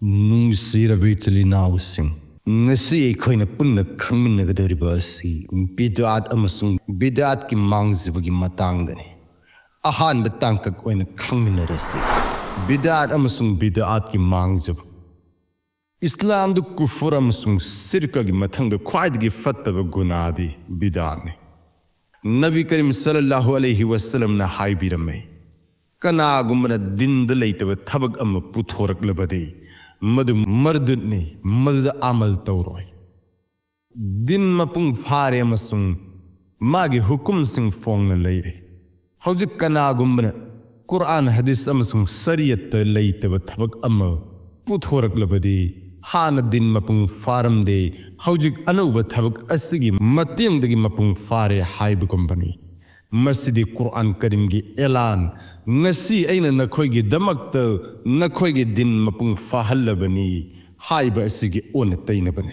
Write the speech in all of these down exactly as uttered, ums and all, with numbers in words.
ꯅꯨꯡꯁꯤꯔꯕ ꯏꯆꯤꯜ ꯏꯅꯥꯎꯁꯤꯡ, ꯉꯁꯤ ꯑꯩꯈꯣꯏꯅ ꯄꯨꯟꯅ ꯈꯪꯃꯤꯟꯅꯒꯗꯧꯔꯤꯕ ꯑꯁꯤ ꯕꯤꯗꯥꯠ ꯑꯃꯁꯨꯡ ꯕꯤꯗꯥꯠꯀꯤ ꯃꯥꯡꯖꯕꯒꯤ ꯃꯇꯥꯡꯗꯅꯤ꯫ ꯑꯍꯥꯟꯕ ꯇꯥꯡꯀꯛ ꯑꯣꯏꯅ ꯈꯪꯃꯤꯟꯅꯔꯁꯤ, ꯕꯤꯗꯥꯠ ꯑꯃꯁꯨꯡ ꯕꯤꯗꯥꯠꯀꯤ ꯃꯥꯡꯖꯕ꯫ ꯏꯁꯂꯥꯝꯗ ꯀꯨꯐꯨꯔ ꯑꯃꯁꯨꯡ ꯁꯤꯔꯀꯒꯤ ꯃꯊꯪꯗ ꯈ꯭ꯋꯥꯏꯗꯒꯤ ꯐꯠꯇꯕ ꯒꯨꯅꯥꯗꯤ ꯕꯤꯗꯥꯠꯅꯤ꯫ ꯅꯕꯤ ꯀꯔꯤꯝ ꯁꯜꯂꯜꯂꯥꯍꯨ ꯑꯂꯩꯍꯤ ꯋꯁꯜꯂꯝꯅ ꯍꯥꯏꯕꯤꯔꯝꯃꯤ, "ꯀꯅꯥꯒꯨꯝꯕꯅ ꯗꯤꯟꯗ ꯂꯩꯇꯕ ꯊꯕꯛ ꯑꯃ ꯄꯨꯊꯣꯔꯛꯂꯕꯗꯤ ꯃꯗꯨ ꯃꯔꯗꯨꯠꯅꯤ, ꯃꯗꯨꯗ ꯑꯃꯜ ꯇꯧꯔꯣꯏ"꯫ ꯗꯤꯟ ꯃꯄꯨꯡ ꯐꯥꯔꯦ ꯑꯃꯁꯨꯡ ꯃꯥꯒꯤ ꯍꯨꯀꯨꯝꯁꯤꯡ ꯐꯣꯡꯅ ꯂꯩꯔꯦ꯫ ꯍꯧꯖꯤꯛ ꯀꯅꯥꯒꯨꯝꯕꯅ ꯀꯨꯔꯑꯥꯟ, ꯍꯗꯤꯁ ꯑꯃꯁꯨꯡ ꯁꯔꯤꯌꯠꯇ ꯂꯩꯇꯕ ꯊꯕꯛ ꯑꯃ ꯄꯨꯊꯣꯔꯛꯂꯕꯗꯤ, ꯍꯥꯟꯅ ꯗꯤꯟ ꯃꯄꯨꯡ ꯐꯥꯔꯝꯗꯦ, ꯍꯧꯖꯤꯛ ꯑꯅꯧꯕ ꯊꯕꯛ ꯑꯁꯤꯒꯤ ꯃꯇꯦꯡꯗꯒꯤ ꯃꯄꯨꯡ ꯐꯥꯔꯦ ꯍꯥꯏꯕꯒꯨꯝꯕꯅꯤ꯫ ꯃꯁꯤꯗꯤ ꯀꯨꯔꯑꯥꯟ ꯀꯔꯤꯝꯒꯤ ꯑꯦꯂꯥꯟ, "ꯉꯁꯤ ꯑꯩꯅ ꯅꯈꯣꯏꯒꯤꯗꯃꯛꯇ ꯅꯈꯣꯏꯒꯤ ꯗꯤꯟ ꯃꯄꯨꯡ ꯐꯥꯍꯜꯂꯕꯅꯤ" ꯍꯥꯏꯕ ꯑꯁꯤꯒꯤ ꯑꯣꯟꯅ ꯇꯩꯅꯕꯅꯤ꯫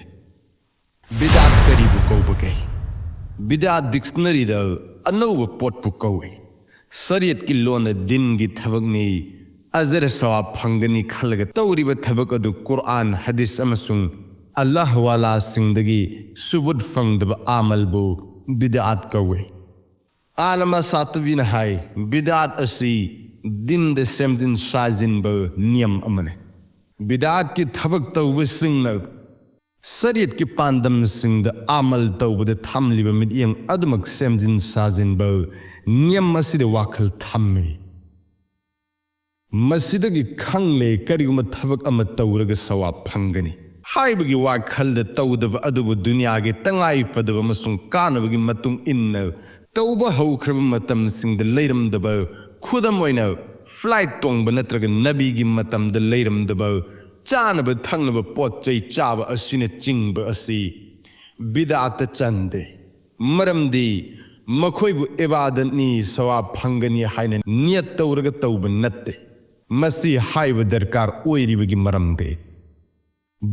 ꯕꯤꯗꯥꯠ ꯀꯔꯤꯕꯨ ꯀꯧꯕꯒꯦ? ꯕꯤꯗꯥꯠ ꯗꯤꯛꯁꯅꯔꯤꯗ ꯑꯅꯧꯕ ꯄꯣꯠꯄꯨ ꯀꯧꯏ꯫ ꯁꯔꯤꯌꯠꯀꯤ ꯂꯣꯟꯗ ꯗꯤꯟꯒꯤ ꯊꯕꯛꯅꯤ, ꯑꯖꯔ ꯁꯋꯥꯕ ꯐꯪꯒꯅꯤ ꯈꯜꯂꯒ ꯇꯧꯔꯤꯕ ꯊꯕꯛ ꯑꯗꯨ ꯀꯨꯔꯑꯥꯟ, ꯍꯗꯤꯁ ꯑꯃꯁꯨꯡ ꯑꯜꯂꯥꯍꯋꯥꯂꯥꯁꯤꯡꯗꯒꯤ ꯁꯨꯕꯨꯠ ꯐꯪꯗꯕ ꯑꯃꯜꯕꯨ ꯕꯤꯗꯥꯠ ꯀꯧꯏ꯫ ꯑꯥꯂꯃꯥ ꯁꯥꯇꯕꯤꯅ ꯍꯥꯏ, ꯕꯤꯗꯥꯠ ꯑꯁꯤ ꯗꯤꯟꯗ ꯁꯦꯝꯖꯤꯟ ꯁꯥꯖꯤꯟꯕ ꯅꯤꯌꯝ ꯑꯃꯅꯤ꯫ ꯕꯤꯗꯥꯠꯀꯤ ꯊꯕꯛ ꯇꯧꯕꯁꯤꯡꯅ ꯁꯔꯤꯌꯠꯀꯤ ꯄꯥꯟꯗꯝꯁꯤꯡꯗ ꯑꯃꯜ ꯇꯧꯕꯗ ꯊꯝꯂꯤꯕ ꯃꯤꯠꯌꯦꯡ ꯑꯗꯨꯃꯛ ꯁꯦꯝꯖꯤꯟ ꯁꯥꯖꯤꯟꯕ ꯅꯤꯌꯝ ꯑꯁꯤꯗ ꯋꯥꯈꯜ ꯊꯝꯃꯤ꯫ ꯃꯁꯤꯗꯒꯤ ꯈꯪꯂꯦ, ꯀꯔꯤꯒꯨꯝꯕ ꯊꯕꯛ ꯑꯃ ꯇꯧꯔꯒ ꯁꯋꯥꯕ ꯐꯪꯒꯅꯤ ꯍꯥꯏꯕꯒꯤ ꯋꯥꯈꯜꯗ ꯇꯧꯗꯕ ꯑꯗꯨꯕꯨ ꯗꯨꯅꯤꯌꯥꯒꯤ ꯇꯉꯥꯏ ꯐꯗꯕ ꯑꯃꯁꯨꯡ ꯀꯥꯟꯅꯕꯒꯤ ꯃꯇꯨꯡ ꯏꯟꯅ ꯇꯧꯕ ꯍꯧꯈ꯭ꯔꯕ ꯃꯇꯝꯁꯤꯡꯗ ꯂꯩꯔꯝꯗꯕ, ꯈꯨꯗꯝ ꯑꯣꯏꯅ, ꯐ꯭ꯂꯥꯏꯠ ꯇꯣꯡꯕ ꯅꯠꯇ꯭ꯔꯒ ꯅꯕꯤꯒꯤ ꯃꯇꯝꯗ ꯂꯩꯔꯝꯗꯕ ꯆꯥꯅꯕ ꯊꯛꯅꯕ ꯄꯣꯠ ꯆꯩ ꯆꯥꯕ ꯑꯁꯤꯅꯆꯤꯡꯕ ꯑꯁꯤ ꯕꯤꯗꯥꯠꯇ ꯆꯟꯗꯦ꯫ ꯃꯔꯝꯗꯤ ꯃꯈꯣꯏꯕꯨ ꯏꯕꯥꯗꯠꯅꯤ, ꯁꯋꯥꯕ ꯐꯪꯒꯅꯤ ꯍꯥꯏꯅ ꯅꯤꯌꯠ ꯇꯧꯔꯒ ꯇꯧꯕ ꯅꯠꯇꯦ꯫ ꯃꯁꯤ ꯍꯥꯏꯕ ꯗꯔꯀꯥꯔ ꯑꯣꯏꯔꯤꯕꯒꯤ ꯃꯔꯝꯗꯤ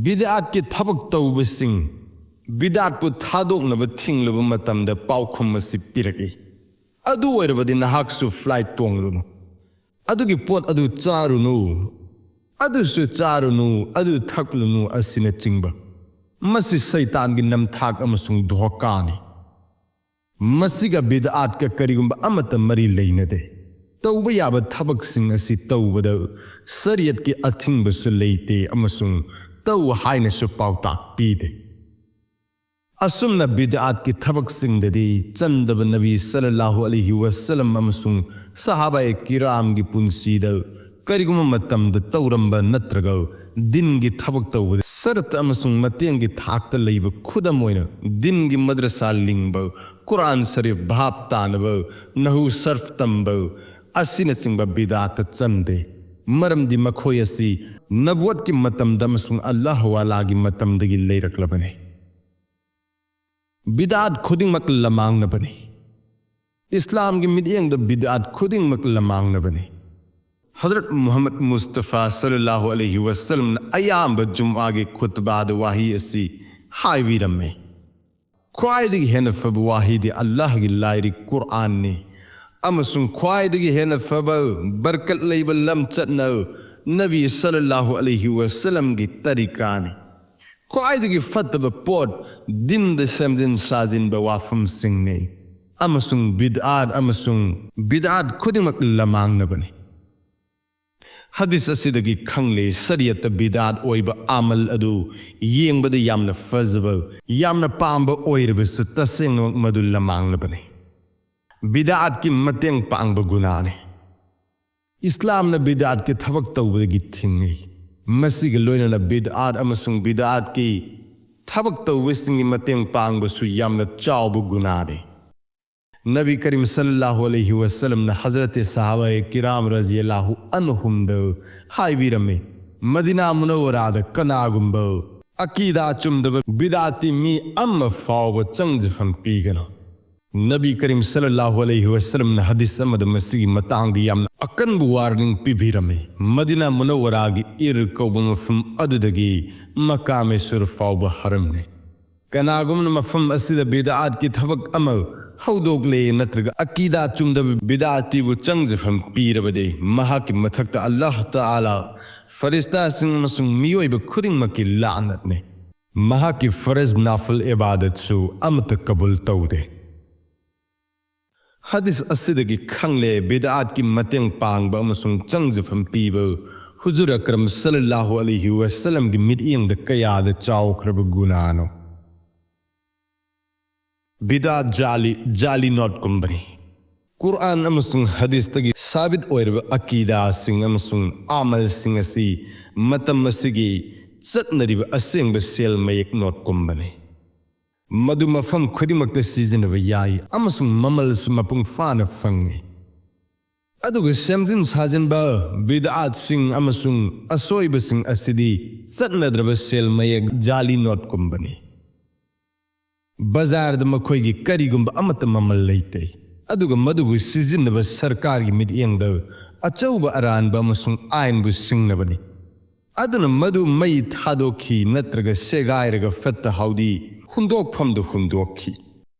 ꯕꯤꯗꯥꯠꯀꯤ ꯊꯕꯛ ꯇꯧꯕꯁꯤꯡ ꯕꯤꯗꯥꯠꯄꯨ ꯊꯥꯗꯣꯛꯅꯕ ꯊꯤꯡꯂꯨꯕ ꯃꯇꯝꯗ ꯄꯥꯎꯈꯨꯝ ꯑꯁꯤ ꯄꯤꯔꯛꯏ, "ꯑꯗꯨ ꯑꯣꯏꯔꯕꯗꯤ ꯅꯍꯥꯛꯁꯨ ꯐ꯭ꯂꯥꯏꯠ ꯇꯣꯡꯂꯨꯅꯨ, ꯑꯗꯨꯒꯤ ꯄꯣꯠ ꯑꯗꯨ ꯆꯥꯔꯨꯅꯨ, ꯑꯗꯨꯁꯨ ꯆꯥꯔꯨꯅꯨ, ꯑꯗꯨ ꯊꯛꯂꯨꯅꯨ ꯑꯁꯤꯅꯆꯤꯡꯕ꯫ ꯃꯁꯤ ꯁꯩꯇꯥꯟꯒꯤ ꯅꯝꯊꯥꯛ ꯑꯃꯁꯨꯡ ꯙꯣꯀꯥꯅꯤ꯫ ꯃꯁꯤꯒ ꯕꯤꯗꯑꯥꯠꯀ ꯀꯔꯤꯒꯨꯝꯕ ꯑꯃꯠꯇ ꯃꯔꯤ ꯂꯩꯅꯗꯦ꯫ ꯇꯧꯕ ꯌꯥꯕ ꯊꯕꯛꯁꯤꯡ ꯑꯁꯤ ꯇꯧꯕꯗ ꯁꯔꯤꯌꯠꯀꯤ ꯑꯊꯤꯡꯕꯁꯨ ꯂꯩꯇꯦ ꯑꯃꯁꯨꯡ ꯇꯧ ꯍꯥꯏꯅꯁꯨ ꯄꯥꯎꯇꯥꯛ ꯄꯤꯗꯦ꯫ ꯑꯁꯨꯝꯅ ꯕꯤꯗꯑꯥꯠꯀꯤ ꯊꯕꯛꯁꯤꯡꯗꯗꯤ ꯆꯟꯗꯕ ꯅꯕꯤ ꯁꯜꯂꯜꯂꯥꯍꯨ ꯑꯂꯩꯍꯤ ꯋꯁꯜꯂꯝ ꯑꯃꯁꯨꯡ ꯁꯍꯥꯕꯥꯏ ꯀꯤꯔꯥꯝꯒꯤ ꯄꯨꯟꯁꯤꯗ ꯀꯔꯤꯒꯨꯝꯕ ꯃꯇꯝꯗ ꯇꯧꯔꯝꯕ ꯅꯠꯇ꯭ꯔꯒ ꯗꯤꯟꯒꯤ ꯊꯕꯛ ꯇꯧꯕꯗ ꯁꯔꯠ ꯑꯃꯁꯨꯡ ꯃꯇꯦꯡꯒꯤ ꯊꯥꯛꯇ ꯂꯩꯕ, ꯈꯨꯗꯝ ꯑꯣꯏꯅ ꯗꯤꯟꯒꯤ ꯃꯗ꯭ꯔꯁꯥ ꯂꯤꯡꯕ, ꯀꯨꯔꯥꯟ ꯁꯔꯤꯐ ꯚꯥꯞ ꯇꯥꯅꯕ, ꯅꯍꯨ ꯁꯔꯐ ꯇꯝꯕ ꯑꯁꯤꯅꯆꯤꯡꯕ ꯕꯤꯗꯑꯥꯠꯇ ꯆꯟꯗꯦ꯫ ꯃꯔꯝꯗꯤ ꯃꯈꯣꯏ ꯑꯁꯤ ꯅꯕꯨꯋꯠꯀꯤ ꯃꯇꯝꯗ ꯑꯃꯁꯨꯡ ꯑꯜꯂꯥꯍꯨ ꯋꯥꯂꯥꯒꯤ ꯃꯇꯝꯗꯒꯤ ꯂꯩꯔꯛꯂꯕꯅꯤ꯫ ꯕꯤꯗꯑꯥꯠ ꯈꯨꯗꯤꯡꯃꯛ ꯂꯃꯥꯡꯅꯕꯅꯤ꯫ ꯏꯁꯂꯥꯝꯒꯤ ꯃꯤꯠꯌꯦꯡꯗ ꯕꯤꯗꯑꯥꯠ ꯈꯨꯗꯤꯡꯃꯛ ꯂꯃꯥꯡꯅꯕꯅꯤ꯫ ꯍꯖꯔꯠ ꯃꯨꯍꯝꯃꯗ ꯃꯨꯁꯇꯐꯥ ꯁꯜꯂꯜꯂꯥꯍꯨ ꯑꯂꯩꯍꯤ ꯋꯁꯜꯂꯝꯅ ꯑꯌꯥꯝꯕ ꯖꯨꯝꯑꯥꯒꯤ ꯈꯨꯠꯕꯥꯗ ꯋꯥꯍꯤ ꯑꯁꯤ ꯍꯥꯏꯕꯤꯔꯝꯃꯤ꯫ ꯈ꯭ꯋꯥꯏꯗꯒꯤ ꯍꯦꯟꯅ ꯐꯕ ꯋꯥꯍꯤꯗꯤ ꯑꯜꯂꯥꯍꯒꯤ ꯂꯥꯏꯔꯤꯛ ꯀꯨꯔꯑꯥꯟꯅꯤ, ꯑꯃꯁꯨꯡ ꯈ꯭ꯋꯥꯏꯗꯒꯤ ꯍꯦꯟꯅ ꯐꯕ ꯕꯔꯀꯠ ꯂꯩꯕ ꯂꯝꯆꯠꯅ ꯅꯕꯤ ꯁꯜꯂꯜꯂꯥꯍꯨ ꯑꯂꯩꯍꯤ ꯋꯁꯜꯂꯝꯒꯤ ꯇꯔꯤꯀꯥꯅꯤ꯫ ꯈ꯭ꯋꯥꯏꯗꯒꯤ ꯐꯠꯇꯕ ꯄꯣꯠ ꯗꯤꯟꯗ ꯁꯦꯝꯖꯤꯟ ꯁꯥꯖꯤꯟꯕ ꯋꯥꯐꯝꯁꯤꯡꯅꯤ, ꯑꯃꯁꯨꯡ ꯕꯤꯗꯑꯥꯠ ꯑꯃꯁꯨꯡ ꯕꯤꯗꯑꯥꯠ ꯈꯨꯗꯤꯡꯃꯛ ꯂꯃꯥꯡꯅꯕꯅꯤ꯫ ꯍꯗꯤꯁ ꯑꯁꯤꯗꯒꯤ ꯈꯪꯂꯦ, ꯁꯔꯤꯌꯠꯇ ꯕꯤꯗꯑꯥꯠ ꯑꯣꯏꯕ ꯑꯃꯜ ꯑꯗꯨ ꯌꯦꯡꯕꯗ ꯌꯥꯝꯅ ꯐꯖꯕ, ꯌꯥꯝꯅ ꯄꯥꯝꯕ ꯑꯣꯏꯔꯕꯁꯨ ꯇꯁꯦꯡꯅꯃꯛ ꯃꯗꯨ ꯂꯃꯥꯡꯂꯕꯅꯤ꯫ ꯕꯤꯗꯑꯥꯠꯀꯤ ꯃꯇꯦꯡ ꯄꯥꯡꯕ ꯒꯨꯅꯥꯅꯤ꯫ ꯏꯁꯂꯥꯝꯅ ꯕꯤꯗꯑꯥꯠꯀꯤ ꯊꯕꯛ ꯇꯧꯕꯗꯒꯤ ꯊꯤꯡꯏ꯫ ꯃꯁꯤꯒ ꯂꯣꯏꯅꯅ ꯕꯤꯗꯑꯥꯠ ꯑꯃꯁꯨꯡ ꯕꯤꯗꯑꯥꯠꯀꯤ ꯊꯕꯛ ꯇꯧꯕꯁꯤꯡꯒꯤ ꯃꯇꯦꯡ ꯄꯥꯡꯕꯁꯨ ꯌꯥꯝꯅ ꯆꯥꯎꯕ ꯒꯨꯅꯥꯅꯤ꯫ ꯅꯕꯤ ꯀꯔꯤꯝ ꯁꯜꯂꯜꯂꯥꯍꯨ ꯑꯂꯩꯍꯤ ꯋꯁꯜꯂꯝꯅ ꯍꯖꯔꯠ ꯁꯍꯥꯕꯥ ꯀꯤꯔꯥꯝ ꯔꯖꯤꯌꯜꯂꯥꯍꯨ ꯑꯟꯍꯨꯝꯗ ꯍꯥꯏꯕꯤꯔꯝꯃꯤ, "ꯃꯗꯤꯅꯥ ꯃꯨꯅꯧꯋꯔꯥꯗ ꯀꯅꯥꯒꯨꯝꯕ ꯑꯀꯤꯗꯥ ꯆꯨꯝꯗꯕ ꯕꯤꯗꯥꯇꯤ ꯃꯤ ꯑꯃ ꯐꯥꯎꯕ ꯆꯪꯖꯐꯝ ꯄꯤꯒꯅꯨ꯫" ꯅꯕꯤ ꯀꯔꯤꯝ ꯁꯜꯂꯜꯂꯥꯍꯨ ꯑꯂꯩꯍꯤ ꯋꯁꯜꯂꯝꯅ ꯍꯗꯤꯁ ꯑꯃꯗ ꯃꯁꯤꯒꯤ ꯃꯇꯥꯡꯗ ꯌꯥꯝꯅ ꯑꯀꯟꯕ ꯋꯥꯔꯅꯤꯡ ꯄꯤꯕꯤꯔꯝꯃꯤ꯫ ꯃꯗꯤꯅꯥ ꯃꯨꯅꯧꯋꯔꯥꯒꯤ ꯏꯔ ꯀꯧꯕ ꯃꯐꯝ ꯑꯗꯨꯗꯒꯤ ꯃꯀꯥꯃꯦꯁꯨꯔ ꯐꯥꯎꯕ ꯍꯔꯝꯅꯤ꯫ ꯀꯅꯥꯒꯨꯝꯕꯅ ꯃꯐꯝ ꯑꯁꯤꯗ ꯕꯤꯗꯥꯠꯀꯤ ꯊꯕꯛ ꯑꯃ ꯍꯧꯗꯣꯛꯂꯦ ꯅꯠꯇ꯭ꯔꯒ ꯑꯀꯤꯗꯥ ꯆꯨꯝꯗꯕ ꯕꯤꯗꯥꯇꯤꯕꯨ ꯆꯪꯖꯐꯝ ꯄꯤꯔꯕꯗꯤ, ꯃꯍꯥꯛꯀꯤ ꯃꯊꯛꯇ ꯑꯜꯂꯥꯍ ꯇꯥꯂꯥ ꯐꯔꯤꯁꯇꯥꯁꯤꯡ ꯑꯃꯁꯨꯡ ꯃꯤꯑꯣꯏꯕ ꯈꯨꯗꯤꯡꯃꯛꯀꯤ ꯂꯥꯟꯅꯠꯅꯤ꯫ ꯃꯍꯥꯛꯀꯤ ꯐꯔꯖ ꯅꯥꯐꯜ ꯏꯕꯥꯗꯠꯁꯨ ꯑꯃꯠꯇ ꯀꯕꯨꯜ ꯇꯧꯗꯦ꯫ ꯍꯗꯤꯁ ꯑꯁꯤꯗꯒꯤ ꯈꯪꯂꯦ, ꯕꯤꯗꯥꯠꯀꯤ ꯃꯇꯦꯡ ꯄꯥꯡꯕ ꯑꯃꯁꯨꯡ ꯆꯪꯖꯐꯝ ꯄꯤꯕ ꯍꯨꯖꯨꯔ ꯑꯀꯔꯝ ꯁꯜꯂꯜꯂꯥꯍꯨ ꯑꯂꯩꯍꯤ ꯋꯁꯜꯂꯝꯒꯤ ꯃꯤꯠꯌꯦꯡꯗ ꯀꯌꯥꯗ ꯆꯥꯎꯈ꯭ꯔꯕ ꯒꯨꯅꯥꯅꯣ꯫ ꯕꯤꯗꯥꯠ ꯖꯥꯂꯤ, ꯖꯥꯂꯤ ꯅꯣꯠꯀꯨꯝꯕꯅꯤ꯫ ꯀꯨꯔꯑꯥꯟ ꯑꯃꯁꯨꯡ ꯍꯗꯤꯁꯇꯒꯤ ꯁꯥꯕꯤꯠ ꯑꯣꯏꯔꯕ ꯑꯀꯤꯗꯥꯁꯤꯡ ꯑꯃꯁꯨꯡ ꯑꯃꯜꯁꯤꯡ ꯑꯁꯤ ꯃꯇꯝ ꯑꯁꯤꯒꯤ ꯆꯠꯅꯔꯤꯕ ꯑꯁꯦꯡꯕ ꯁꯦꯜ ꯃꯌꯦꯛ ꯅꯣꯠꯀꯨꯝꯕꯅꯤ꯫ ꯃꯗꯨ ꯃꯐꯝ ꯈꯨꯗꯤꯡꯃꯛꯇ ꯁꯤꯖꯤꯟꯅꯕ ꯌꯥꯏ ꯑꯃꯁꯨꯡ ꯃꯃꯜꯁꯨ ꯃꯄꯨꯡ ꯐꯥꯅ ꯐꯪꯏ꯫ ꯑꯗꯨꯒ ꯁꯦꯝꯖꯤꯟ ꯁꯥꯖꯤꯟꯕ, ꯕꯤꯗꯑꯥꯠꯁꯤꯡ ꯑꯃꯁꯨꯡ ꯑꯁꯣꯏꯕꯁꯤꯡ ꯑꯁꯤꯗꯤ ꯆꯠꯅꯗ꯭ꯔꯕ ꯁꯦꯜ ꯃꯌꯦꯛ ꯖꯥꯂꯤ ꯅꯣꯠꯀꯨꯝꯕꯅꯤ꯫ ꯕꯖꯥꯔꯗ ꯃꯈꯣꯏꯒꯤ ꯀꯔꯤꯒꯨꯝꯕ ꯑꯃꯠꯇ ꯃꯃꯜ ꯂꯩꯇꯦ, ꯑꯗꯨꯒ ꯃꯗꯨꯕꯨ ꯁꯤꯖꯤꯟꯅꯕ ꯁꯔꯀꯥꯔꯒꯤ ꯃꯤꯠꯌꯦꯡꯗ ꯑꯆꯧꯕ ꯑꯔꯥꯟꯕ ꯑꯃꯁꯨꯡ ꯑꯥꯏꯟꯕꯨ ꯁꯤꯡꯅꯕꯅꯤ꯫ ꯑꯗꯨꯅ ꯃꯗꯨ ꯃꯩ ꯊꯥꯗꯣꯛꯈꯤ ꯅꯠꯇ꯭ꯔꯒ ꯁꯦꯒꯥꯏꯔꯒ ꯐꯠꯇ ꯍꯥꯎꯗꯤ ꯍꯨꯟꯗꯣꯛꯐꯝꯗ ꯍꯨꯟꯗꯣꯛꯈꯤ꯫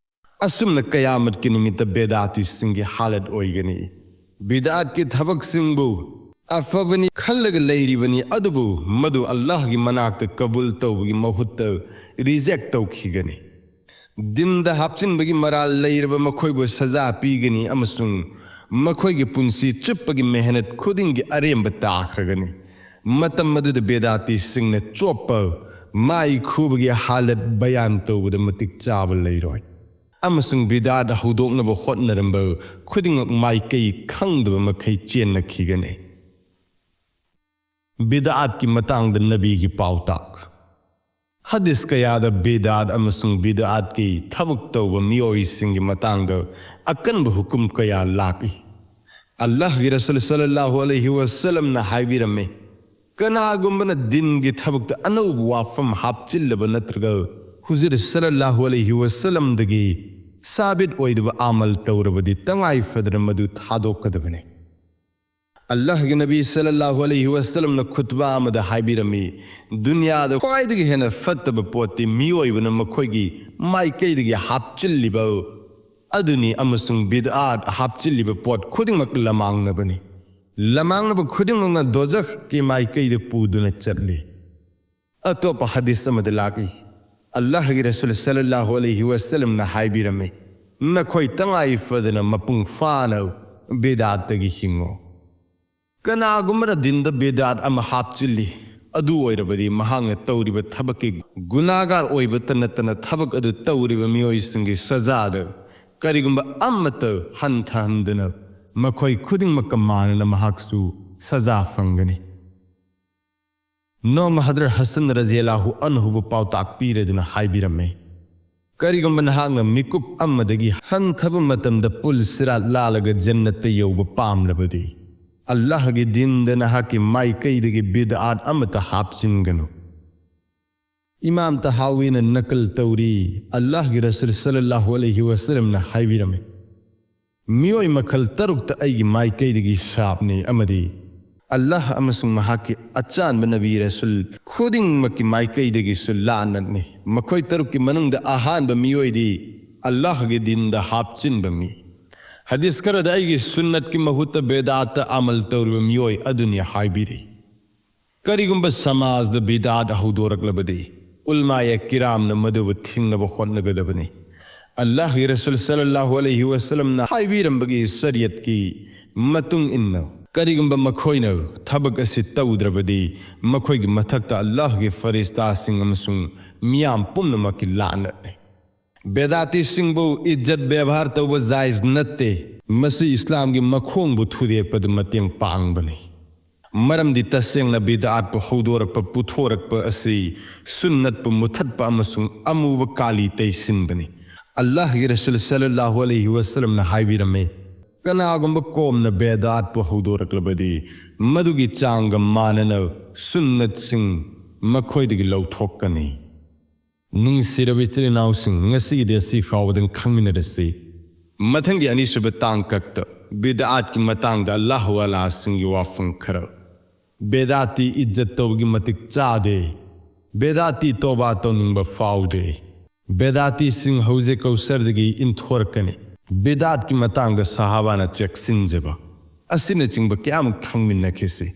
ꯑꯁꯨꯝꯅ ꯀꯌꯥꯃꯠꯀꯤ ꯅꯨꯃꯤꯠꯇ ꯕꯦꯗꯥꯇꯤꯁꯤꯡꯒꯤ ꯍꯥꯂꯠ ꯑꯣꯏꯒꯅꯤ꯫ ꯕꯤꯗꯥꯠꯀꯤ ꯊꯕꯛꯁꯤꯡꯕꯨ ꯑꯐꯕꯅꯤ ꯈꯜꯂꯒ ꯂꯩꯔꯤꯕꯅꯤ, ꯑꯗꯨꯕꯨ ꯃꯗꯨ ꯑꯜꯂꯥꯍꯒꯤ ꯃꯅꯥꯛꯇ ꯀꯕꯨꯜ ꯇꯧꯕꯒꯤ ꯃꯍꯨꯠꯇ ꯔꯤꯖꯦꯛ ꯇꯧꯈꯤꯒꯅꯤ꯫ ꯗꯤꯟꯗ ꯍꯥꯞꯆꯤꯟꯕꯒꯤ ꯃꯔꯥꯜ ꯂꯩꯔꯕ ꯃꯈꯣꯏꯕꯨ ꯁꯖꯥ ꯄꯤꯒꯅꯤ ꯑꯃꯁꯨꯡ ꯃꯈꯣꯏꯒꯤ ꯄꯨꯟꯁꯤ ꯆꯨꯞꯄꯒꯤ ꯃꯦꯍꯅꯠ ꯈꯨꯗꯤꯡꯒꯤ ꯑꯔꯦꯝꯕ ꯇꯥꯈ꯭ꯔꯒꯅꯤ꯫ ꯃꯇꯝ ꯑꯗꯨꯗ ꯕꯦꯗꯥꯇꯤꯁꯤꯡꯅ ꯆꯣꯞꯄ, ꯃꯥꯏ ꯈꯨꯕꯒꯤ ꯍꯥꯂꯠ ꯕꯌꯥꯟ ꯇꯧꯕꯗ ꯃꯇꯤꯛ ꯆꯥꯕ ꯂꯩꯔꯣꯏ꯫ ꯑꯃꯁꯨꯡ ꯕꯤꯗꯥꯠ ꯍꯧꯗꯣꯛꯅꯕ ꯍꯣꯠꯅꯔꯝꯕ ꯈꯨꯗꯤꯡꯃꯛ ꯃꯥꯏꯀꯩ ꯈꯪꯗꯕ ꯃꯈꯩ ꯆꯦꯟꯅꯈꯤꯒꯅꯤ꯫ ꯕꯤꯗꯥꯠꯀꯤ ꯃꯇꯥꯡꯗ ꯅꯕꯤꯒꯤ ꯄꯥꯎꯇꯥꯛ꯫ ꯍꯗꯤꯁ ꯀꯌꯥꯗ ꯕꯤꯗꯥꯠ ꯑꯃꯁꯨꯡ ꯕꯤꯗꯥꯠꯀꯤ ꯊꯕꯛ ꯇꯧꯕ ꯃꯤꯑꯣꯏꯁꯤꯡꯒꯤ ꯃꯇꯥꯡꯗ ꯑꯀꯟꯕ ꯍꯨꯀꯨꯝ ꯀꯌꯥ ꯂꯥꯛꯏ꯫ ꯑꯜꯂꯥꯍꯒꯤ ꯔꯁꯨꯜ ꯁꯜꯂꯜꯂꯥꯍꯨ ꯑꯂꯩꯍꯤ ꯋꯁꯜꯂꯝꯅ ꯍꯥꯏꯕꯤꯔꯝꯃꯤ, "ꯀꯅꯥꯒꯨꯝꯕꯅ ꯗꯤꯟꯒꯤ ꯊꯕꯛꯇ ꯑꯅꯧꯕ ꯋꯥꯐꯝ ꯍꯥꯞꯆꯤꯜꯂꯕ ꯅꯠꯇ꯭ꯔꯒ ꯍꯨꯖꯨꯔ ꯁꯜꯂꯜꯂꯥꯍꯨ ꯑꯂꯩꯍꯤ ꯋꯁꯜꯂꯝꯗꯒꯤ ꯁꯥꯕꯤꯠ ꯑꯣꯏꯗꯕ ꯑꯃꯜ ꯇꯧꯔꯕꯗꯤ ꯇꯉꯥꯏ ꯐꯗꯅ ꯃꯗꯨ ꯊꯥꯗꯣꯛꯀꯗꯕꯅꯤ"꯫ ꯑꯜꯂꯥꯍꯒꯤ ꯅꯕꯤ ꯁꯜꯂꯜꯂꯥꯍꯨ ꯑꯂꯩꯍꯤ ꯋꯁꯜꯂꯝꯅ ꯈꯨꯠꯕꯥ ꯑꯃꯗ ꯍꯥꯏꯕꯤꯔꯝꯃꯤ, "ꯗꯨꯅꯤꯌꯥꯗ ꯈ꯭ꯋꯥꯏꯗꯒꯤ ꯍꯦꯟꯅ ꯐꯠꯇꯕ ꯄꯣꯠꯇꯤ ꯃꯤꯑꯣꯏꯕꯅ ꯃꯈꯣꯏꯒꯤ ꯃꯥꯏꯀꯩꯗꯒꯤ ꯍꯥꯞꯆꯤꯜꯂꯤꯕ ꯑꯗꯨꯅꯤ, ꯑꯃꯁꯨꯡ ꯕꯤꯗꯑꯥꯠ ꯍꯥꯞꯆꯤꯜꯂꯤꯕ ꯄꯣꯠ ꯈꯨꯗꯤꯡꯃꯛ ꯂꯃꯥꯡꯅꯕꯅꯤ"꯫ ꯂꯃꯥꯡꯅꯕ ꯈꯨꯗꯤꯡꯃꯛꯅ ꯗꯣꯖꯈꯀꯤ ꯃꯥꯏꯀꯩꯗ ꯄꯨꯗꯨꯅ ꯆꯠꯂꯤ꯫ ꯑꯇꯣꯞꯄ ꯍꯗꯤꯁ ꯑꯃꯗ ꯂꯥꯛꯏ, ꯑꯜꯂꯥꯍꯒꯤ ꯔꯁꯨꯜ ꯁꯜꯂꯜꯂꯥꯍꯨ ꯑꯂꯩꯍꯤ ꯋꯥꯁꯜꯂꯝꯅ ꯍꯥꯏꯕꯤꯔꯝꯃꯤ, "ꯅꯈꯣꯏ ꯇꯉꯥꯏ ꯐꯗꯅ ꯃꯄꯨꯡ ꯐꯥꯅ ꯕꯤꯗꯥꯠꯇꯒꯤ ꯍꯤꯡꯉꯨ"꯫ ꯀꯅꯥꯒꯨꯝꯕꯅ ꯗꯤꯟꯗ ꯕꯤꯗꯥꯠ ꯑꯃ ꯍꯥꯞꯆꯤꯜꯂꯤ, ꯑꯗꯨ ꯑꯣꯏꯔꯕꯗꯤ ꯃꯍꯥꯛꯅ ꯇꯧꯔꯤꯕ ꯊꯕꯛꯀꯤ ꯒꯨꯅꯥꯒꯥꯔ ꯑꯣꯏꯕꯇ ꯅꯠꯇꯅ ꯊꯕꯛ ꯑꯗꯨ ꯇꯧꯔꯤꯕ ꯃꯤꯑꯣꯏꯁꯤꯡꯒꯤ ꯁꯖꯥꯗ ꯀꯔꯤꯒꯨꯝꯕ ꯑꯃꯠꯇ ꯍꯟꯊꯍꯟꯗꯅ ꯃꯈꯣꯏ ꯈꯨꯗꯤꯡꯃꯛꯀ ꯃꯥꯟꯅꯅ ꯃꯍꯥꯛꯁꯨ ꯁꯖꯥ ꯐꯪꯒꯅꯤ꯫ ꯅꯣꯡꯃ ꯍꯗ꯭ꯔꯠ ꯍꯁꯟ ꯔꯖꯤꯌꯜꯂꯥꯍꯨ ꯑꯟꯍꯨꯕꯨ ꯄꯥꯎꯇꯥꯛ ꯄꯤꯔꯗꯨꯅ ꯍꯥꯏꯕꯤꯔꯝꯃꯤ, "ꯀꯔꯤꯒꯨꯝꯕ ꯅꯍꯥꯛꯅ ꯃꯤꯀꯨꯞ ꯑꯃꯗꯒꯤ ꯍꯟꯊꯕ ꯃꯇꯝꯗ ꯄꯨꯜ ꯁꯤꯔꯥꯠ ꯂꯥꯜꯂꯒ ꯖꯟꯅꯠꯇ ꯌꯧꯕ ꯄꯥꯝꯂꯕꯗꯤ, ꯑꯜꯂꯥꯍꯒꯤ ꯗꯤꯟꯗ ꯅꯍꯥꯛꯀꯤ ꯃꯥꯏꯀꯩꯗꯒꯤ ꯕꯤꯗꯑꯥꯠ ꯑꯃꯠꯇ ꯍꯥꯞꯆꯤꯟꯒꯅꯨ"꯫ ꯏꯃꯥꯝ ꯇꯍꯥꯋꯤꯅ ꯅꯀꯜ ꯇꯧꯔꯤ, ꯑꯜꯂꯥꯍꯒꯤ ꯔꯁꯨꯜ ꯁꯜꯂꯜꯂꯥꯍꯨ ꯑꯂꯩꯍꯤ ꯋꯥꯁꯜꯂꯝꯅ ꯍꯥꯏꯕꯤꯔꯝꯃꯤ, "ꯃꯤꯑꯣꯏ ꯃꯈꯜ ꯇꯔꯨꯛꯇ ꯑꯩꯒꯤ ꯃꯥꯏꯀꯩꯗꯒꯤ ꯁꯥꯞꯅꯤ ꯑꯃꯗꯤ ꯑꯜꯂꯥꯍ ꯑꯃꯁꯨꯡ ꯃꯍꯥꯛꯀꯤ ꯑꯆꯥꯟꯕ ꯅꯕꯤ ꯔꯁꯨꯜ ꯈꯨꯗꯤꯡꯃꯛꯀꯤ ꯃꯥꯏꯀꯩꯗꯒꯤꯁꯨ ꯂꯥꯟꯅꯠꯅꯤ꯫ ꯃꯈꯣꯏ ꯇꯔꯨꯛꯀꯤ ꯃꯅꯨꯡꯗ ꯑꯍꯥꯟꯕ ꯃꯤꯑꯣꯏꯗꯤ ꯑꯜꯂꯥꯍꯒꯤ ꯗꯤꯟꯗ ꯍꯥꯞꯆꯤꯟꯕ ꯃꯤ"꯫ ꯍꯗꯤꯁ ꯈꯔꯗ "ꯑꯩꯒꯤ ꯁꯨꯟꯅꯠꯀꯤ ꯃꯍꯨꯠꯇ ꯕꯦꯗꯥꯠꯇ ꯑꯃꯜ ꯇꯧꯔꯤꯕ ꯃꯤꯑꯣꯏ ꯑꯗꯨꯅꯤ" ꯍꯥꯏꯕꯤꯔꯤ꯫ ꯀꯔꯤꯒꯨꯝꯕ ꯁꯃꯥꯖꯗ ꯕꯤꯗꯥꯠ ꯍꯧꯗꯣꯔꯛꯂꯕꯗꯤ, ꯎꯂꯃꯥꯌꯦ ꯀꯤꯔꯥꯝꯅ ꯃꯗꯨꯕꯨ ꯊꯤꯡꯅꯕ ꯍꯣꯠꯅꯒꯗꯕꯅꯤ꯫ ꯑꯜꯂꯥꯍꯒꯤ ꯔꯁꯨꯜ ꯁꯜꯂꯜꯂꯥꯍꯨ ꯑꯂꯩꯍꯤ ꯋꯥꯁꯜꯂꯝꯅ ꯍꯥꯏꯕꯤꯔꯝꯕꯒꯤ ꯁꯔꯤꯌꯠꯀꯤ ꯃꯇꯨꯡ ꯏꯟꯅ, ꯀꯔꯤꯒꯨꯝꯕ ꯃꯈꯣꯏꯅ ꯊꯕꯛ ꯑꯁꯤ ꯇꯧꯗ꯭ꯔꯕꯗꯤ, ꯃꯈꯣꯏꯒꯤ ꯃꯊꯛꯇ ꯑꯜꯂꯥꯍꯒꯤ ꯐꯔꯤꯁꯇꯥꯁꯤꯡ ꯑꯃꯁꯨꯡ ꯃꯤꯌꯥꯝ ꯄꯨꯝꯅꯃꯛꯀꯤ ꯂꯥꯟꯅꯠꯅꯤ꯫ ꯕꯦꯗꯥꯇꯤꯁꯤꯡꯕꯨ ꯏꯖꯠ ꯕꯦꯕꯥꯔ ꯇꯧꯕ ꯖꯥꯏꯖ ꯅꯠꯇꯦ꯫ ꯃꯁꯤ ꯏꯁꯂꯥꯝꯒꯤ ꯃꯈꯣꯡꯕꯨ ꯊꯨꯗꯦꯛꯄꯗ ꯃꯇꯦꯡ ꯄꯥꯡꯕꯅꯤ꯫ ꯃꯔꯝꯗꯤ ꯇꯁꯦꯡꯅ ꯕꯤꯗꯥꯠꯄꯨ ꯍꯧꯗꯣꯔꯛꯄ, ꯄꯨꯊꯣꯔꯛꯄ ꯑꯁꯤ ꯁꯨꯟꯅꯠꯄꯨ ꯃꯨꯊꯠꯄ ꯑꯃꯁꯨꯡ ꯑꯃꯨꯕ ꯀꯥꯂꯤ ꯇꯩꯁꯤꯟꯕꯅꯤ꯫ ꯑꯜꯂꯥꯍꯒꯤ ꯔꯁꯨꯜ ꯁꯜꯂꯜꯂꯥꯍꯨ ꯑꯂꯩꯍꯤ ꯋꯥꯁꯜꯂꯝꯅ ꯍꯥꯏꯕꯤꯔꯝꯃꯤ, "ꯀꯅꯥꯒꯨꯝꯕ ꯀꯣꯝꯅ ꯕꯦꯗꯥꯠꯄꯨ ꯍꯧꯗꯣꯔꯛꯂꯕꯗꯤ, ꯃꯗꯨꯒꯤ ꯆꯥꯡꯒ ꯃꯥꯟꯅꯅ ꯁꯨꯟꯅꯠꯁꯤꯡ ꯃꯈꯣꯏꯗꯒꯤ ꯂꯧꯊꯣꯛꯀꯅꯤ"꯫ ꯅꯨꯡꯁꯤꯔꯕ ꯏꯆꯤꯜ ꯏꯅꯥꯎꯁꯤꯡ, ꯉꯁꯤꯒꯤꯗꯤ ꯑꯁꯤ ꯐꯥꯎꯕꯗꯪ ꯈꯪꯃꯤꯟꯅꯔꯁꯤ꯫ ꯃꯊꯪꯒꯤ ꯑꯅꯤꯁꯨꯕ ꯇꯥꯡꯀꯛꯇ ꯕꯤꯗꯥꯠꯀꯤ ꯃꯇꯥꯡꯗ ꯑꯜꯂꯥꯍꯨ ꯑꯂꯥꯁꯤꯡꯒꯤ ꯋꯥꯐꯝ ꯈꯔ꯫ ꯕꯦꯗꯥꯇꯤ ꯏꯖꯠ ꯇꯧꯕꯒꯤ ꯃꯇꯤꯛ ꯆꯥꯗꯦ꯫ ꯕꯦꯗꯥꯇꯤ ꯇꯣꯕꯥ ꯇꯧꯅꯤꯡꯕ ꯐꯥꯎꯗꯦ꯫ ꯕꯦꯗꯥꯇꯤꯁꯤꯡ ꯍꯧꯖꯤꯛ ꯀꯧꯁꯔꯗꯒꯤ ꯏꯟꯊꯣꯔꯛꯀꯅꯤ꯫ ꯕꯤꯗꯥꯠꯀꯤ ꯃꯇꯥꯡꯗ ꯁꯍꯥꯕꯥꯅ ꯆꯦꯛꯁꯤꯟꯖꯕ꯫ ꯑꯁꯤꯅꯆꯤꯡꯕ ꯀꯌꯥ ꯑꯃ ꯈꯪꯃꯤꯟꯅꯈꯤꯁꯤ꯫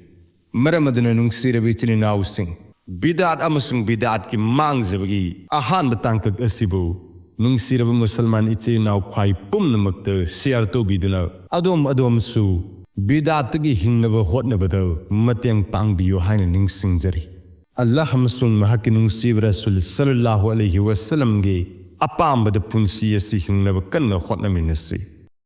ꯃꯔꯝ ꯑꯗꯨꯅ ꯅꯨꯡꯁꯤꯔꯕ ꯏꯆꯤꯟ ꯏꯅꯥꯎꯁꯤꯡ, ꯕꯤꯗꯥꯠ ꯑꯃꯁꯨꯡ ꯕꯤꯗꯥꯠꯀꯤ ꯃꯥꯡꯖꯕꯒꯤ ꯑꯍꯥꯟꯕ ꯇꯥꯡꯀꯛ ꯑꯁꯤꯕꯨ ꯅꯨꯡꯁꯤꯔꯕ ꯃꯨꯁꯜꯃꯥꯟ ꯏꯆꯤꯟ ꯏꯅꯥꯎ ꯈ꯭ꯋꯥꯏ ꯄꯨꯝꯅꯃꯛꯇ share ꯇꯧꯕꯤꯗꯨꯅ ꯑꯗꯣꯝ ꯑꯗꯣꯝꯁꯨ ꯕꯤꯗꯥꯠꯇꯒꯤ ꯍꯤꯡꯅꯕ ꯍꯣꯠꯅꯕꯗ ꯃꯇꯦꯡ ꯄꯥꯡꯕꯤꯌꯨ ꯍꯥꯏꯅ ꯅꯤꯡꯁꯤꯡꯖꯔꯤ꯫ ꯑꯜꯂꯥꯍ ꯑꯃꯁꯨꯡ ꯃꯍꯥꯛꯀꯤ ꯅꯨꯡꯁꯤꯕ ꯔꯁꯨꯜ ꯁꯜꯂꯜꯂꯥꯍꯨ ꯑꯂꯩꯍꯤ ꯋꯁꯜꯂꯝꯒꯤ ꯑꯄꯥꯝꯕꯗ ꯄꯨꯟꯁꯤ ꯑꯁꯤ ꯍꯤꯡꯅꯕ ꯀꯟꯅ ꯍꯣꯠꯅꯃꯤꯟꯅꯁꯤ꯫